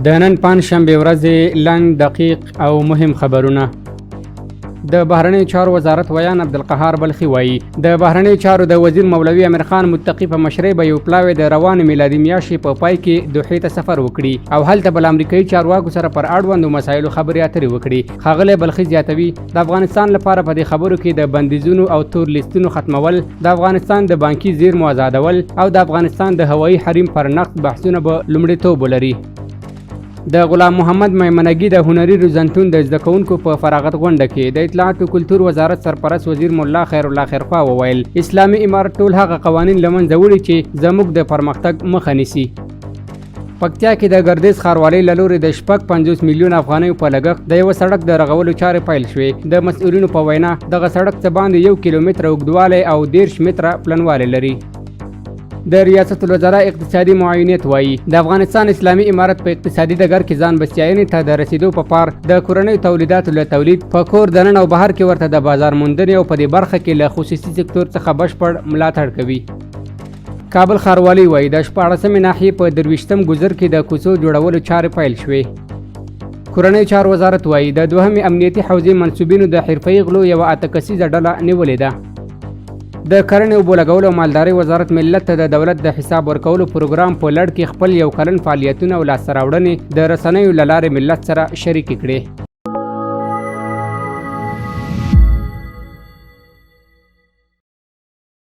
د نن پنجشنبې ورځې لنډ، دقیق او مهم خبرونه. د بهرنیو چارو وزارت ویاند عبدالقهار بلخي وایي، د بهرنیو چارو د وزیر مولوي امیرخان متقي په مشرۍ به یو پلاوی د روانې میلادي میاشتې په پای کې دوحې ته سفر وکړي او هلته به له امریکایي چارواکو سره پر اړوندو مسایلو خبرې اترې وکړي. ښاغلی بلخي زیاتوي، د افغانستان لپاره په دې خبرو کې د بندیزونو او تور لیستونو ختمول، د افغانستان د بانکي زیرمو ازادول او د افغانستان د هوایي حریم پر نقض بحثونه به لومړیتوب ولري. د غلام محمد میمنګي د هنري روزنتون د زده کوونکو په فراغت غونډه کې د اطلاعاتو کلتور وزارت سرپرست وزیر ملا خیرالله خیرخواه وویل، اسلامي امارت ټول هغه قوانین له منځه وړي چې زموږ د پرمختګ مخه نیسي. پکتیا کې د ګردیز ښاروالۍ له لوري د 56 میلیون افغانیو په لګښت د یوه سړک د رغولو چارې پیل شوې. د مسؤلینو په وینا، دغه سړک څه باندې 1 کیلومتر اوږدوالی او 30 متره پلنوالی لري. د ریاست الوزراء اقتصادي معاونیت وایي، د افغانستان اسلامي امارت په اقتصادي ډګر کې ځان بسیاینې ته د رسیدو په پار د کورنیو تولیداتو له تولید، په کور دننه او بهر کې ورته د بازار موندنې او په دې برخه کې له خصوصي سکتور څخه بشپړ ملاتړ کوي. کابل ښاروالي وایي، د 16مې ناحیې په 23م ګذر کې د کوڅو جوړولو چارې پیل شوې. کورنیو چارو وزارت وایي، د دوهمې امنیتي حوزې منسوبینو د حرفهيي غلو یوه اته کسیزه ډله نیولې ده. د کرنې، اوبو لګولو او مالدارۍ وزارت ملت ته د دولت د حساب ورکولو پروګرام په لړ کې خپل یو کلن فعالیتونه او لاسته راوړنې د رسنیو له لارې ملت سره شریکې کړې.